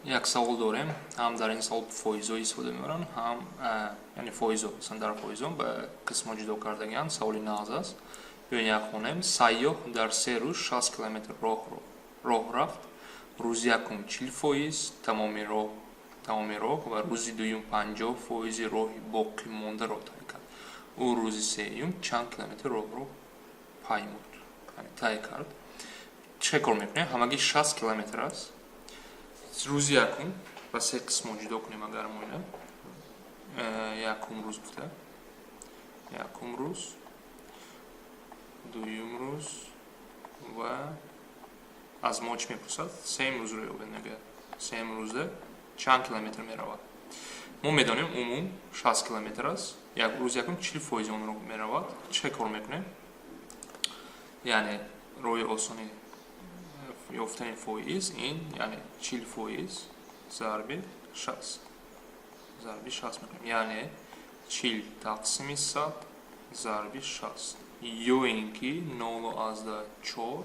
Як савол дорем. Ҳам дар ин савол фоизҳо истифода мебаранд, ҳам, яъне фоизҳо, масалан, дар фоизҳо ба қисмҳо ҷудо кардагианд. Саволи нағз аст. Биёед, як хонем. Сайёҳ дар 3 рӯз 60 километр роҳ рафт. Рӯзи якум 40% тамоми роҳ ва рӯзи дуюм 50 фоизи роҳи боқимондаро тай кард. Ӯ рӯзи сеюм чанд километр роҳро паймуд, яъне тай кард? Чӣ кор мекунем? Ҳамагӣ 60 километр аст. Рӯзи якум ба се қисмо ҷудо кунем. Агар мо ина якум рӯз гуфта, якум рӯз, дуюм рӯз ва аз мо чӣ мепурсад? Сеюм рӯзро ёбед, мегӯяд. Сеюм рӯзда чанд километр меравад? Мо медонем, умум 60 километр аст. Як рӯзи якум 40 фоизи онро меравад. Чӣ кор мекунем? Яъне роҳи осони ёфтани фоиз ин, яъне 40% зарби 60, зарби 60 мекунем, яъне 40 тақсими 100 зарби 60 ё ин ки 0,4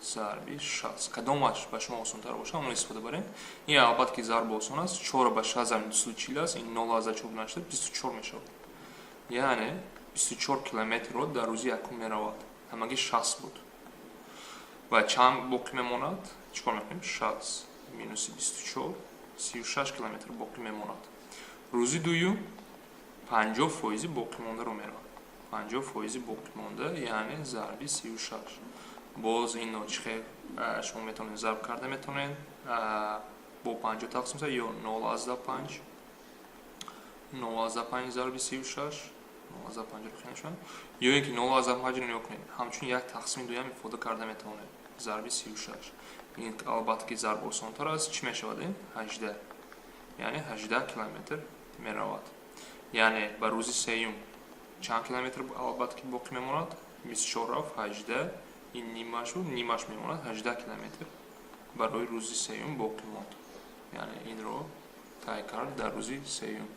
зарби 60. Кадомаш ба шумо осонтар бошад, онро истифода барем. Ин, албатта, ки зарб осон аст. Чорро ба 60 зарби 240 аст. Ин 0,4 нашуда, 24 мешавад. Яъне 24 километрро дар рӯзи якум меравад. Ҳамагӣ 60 буд ва чанд боқӣ мемонад? Чӣ кор мекунем? 60 минуси 24, 36 километр боқӣ мемонад. Рӯзи дуюм 50 фоизи боқимондаро меравад. 50 фоизи боқимонда, яъне зарби 36. Боз инно чӣ хел шумо метавонед зарб карда метавонед: бо 50 тақсим ё 0,5, 0,5 зарби 36, 0,5-ро хеле шуд, ё ин ки 0,5-ро нигоҳ кунед, ҳамчун як тақсими дуям ифода карда метавонед, зарби 36. Ин, албатта, ки зарб осонтар аст. Чӣ мешавад ин? 18, яъне 18 километр меравад. Яъне ба рӯзи сеюм чанд километр, албатта, ки боқӣ мемонад? 24 рафт, 18, ин нимашу нимаш мемонад, 18 километр барои рӯзи сеюм боқӣ монд. Яъне инро тай кард дар рӯзи сеюм.